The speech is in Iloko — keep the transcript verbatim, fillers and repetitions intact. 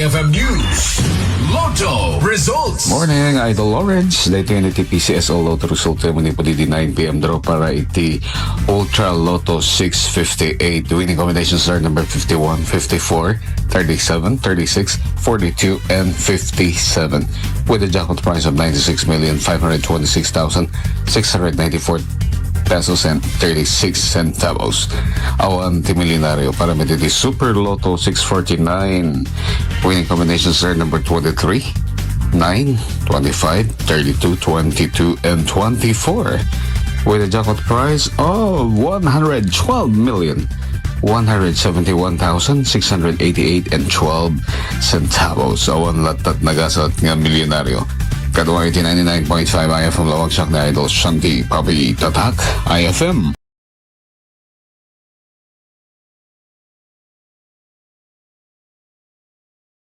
F M News. Lotto results. Morning, Idol Lawrence. Daytoy iti P C S O Lotto result tayo mani pudi di nine p.m. draw para iti Ultra Lotto six fifty-eight. Winning combinations are number fifty-one, fifty-four, thirty-seven, thirty-six, forty-two, and fifty-seven. With a jackpot price of ninety-six million five hundred twenty-six thousand six hundred ninety-four pesos and thirty-six centavos. Awan ti milyonaryo para iti Super Lotto six forty-nine. Winning combinations are number twenty-three, nine, twenty-five, thirty-two, twenty-two, and twenty-four. With a jackpot price of one hundred twelve million one hundred seventy-one thousand six hundred eighty-eight and twelve centavos. Awan latta ti nagasat nga milyonaryo. Kadua iti ninety-nine point five I F M Lawag, siak ni Idol Shanti Papi Tatak, I F M.